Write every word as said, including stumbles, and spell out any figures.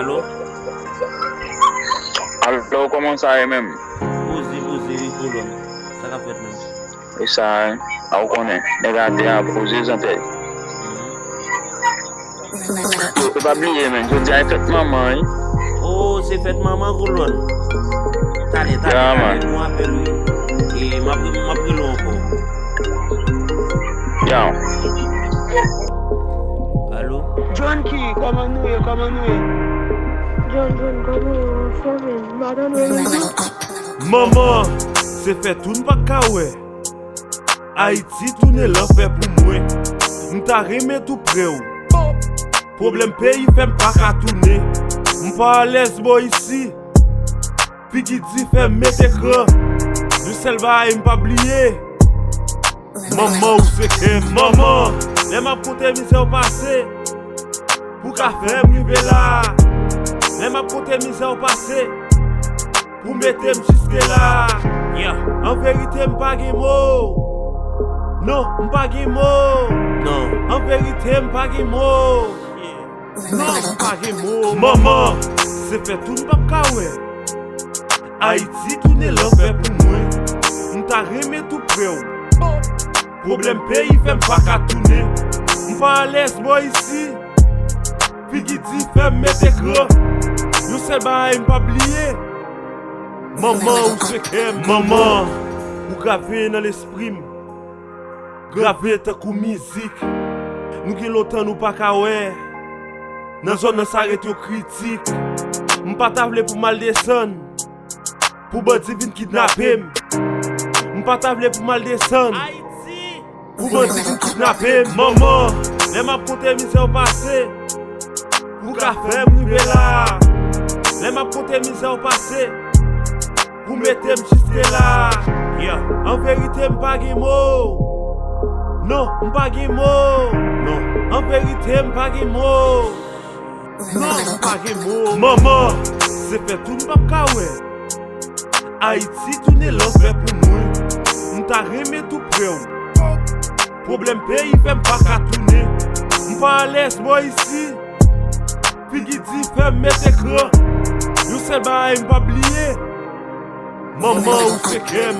Alo? Alo, kòman sa ye menm? Poze, poze, wi, kolòn. Sa k ap fèt menm? E sa, a ou konnen, nèg atè a poze zantèy. Yo, e pa bliye, menm, jodi a e fèt manman, wi. Oh, se fèt manman, kolòn. Talè, talè, talè, nou apèl, wi. E m ap, m ap rele w ankò. Yo. Alo? John Key, kòman nou ye? Kòman nou ye? John, John, kòman w anfòme? M pa tande w. Manman, se fèt ou n pa ka wè. Ayiti tounen lanfè pou mwen. M ta renmen tou pre w. Pwoblèm peyi fè m pa ka tounen. M pa alèz bò isi. Figi di fè m mete kran. Yon sèl bagay m pa bliye. Manman ou se kè m. Manman, lè m ap konte mizè w pase. Pou ka fè m rive la. Lè m ap konte mizè w pase. Pou mete m jiske la. Yeah. An verite, m pa gen mo. Non, m pa gen mo. Non. An verite, m pa gen mo. Yeah. Non, m pa gen mo. Manman, se fèt ou n p ap ka wè. Ayiti tounen lanfè pou mwen. M ta renmen tou pre w. Pwoblèm peyi fè m pa ka tounen. M pa alèz bò isi. Figi di fè m mete kran. Yon sèl bagay m p ap bliye. Manman ou se kè m. Manman, ou grave nan lespri m. Grave tankou mizik. Nou gen lontan nou pa ka wè. Nan zòn nan sa ret yon kritik. M pa ta vle pou m al desann. Pou bandi vin kidnape m. M pa ta vle pou m al desann. Pou bandi vin kidnape m. Manman, lè m ap konte mizè w pase. Pou ka fè m rive la. Lè m ap konte mizè w pase. Pou mete m jiske la. Yeah. An verite, m pa gen mo. Non, m pa gen mo. Non. An verite, m pa gen mo. Non, m pa gen mo. Manman, se fèt ou n p ap ka wè. Ayiti tounen lanfè pou mwen. M ta renmen tou pre w. Pwoblèm peyi fè m pa ka tounen. M pa alèz bò isi. Figi di fè m mete kran. Yon sèl bagay m p ap bliye. Manman ou se kè m.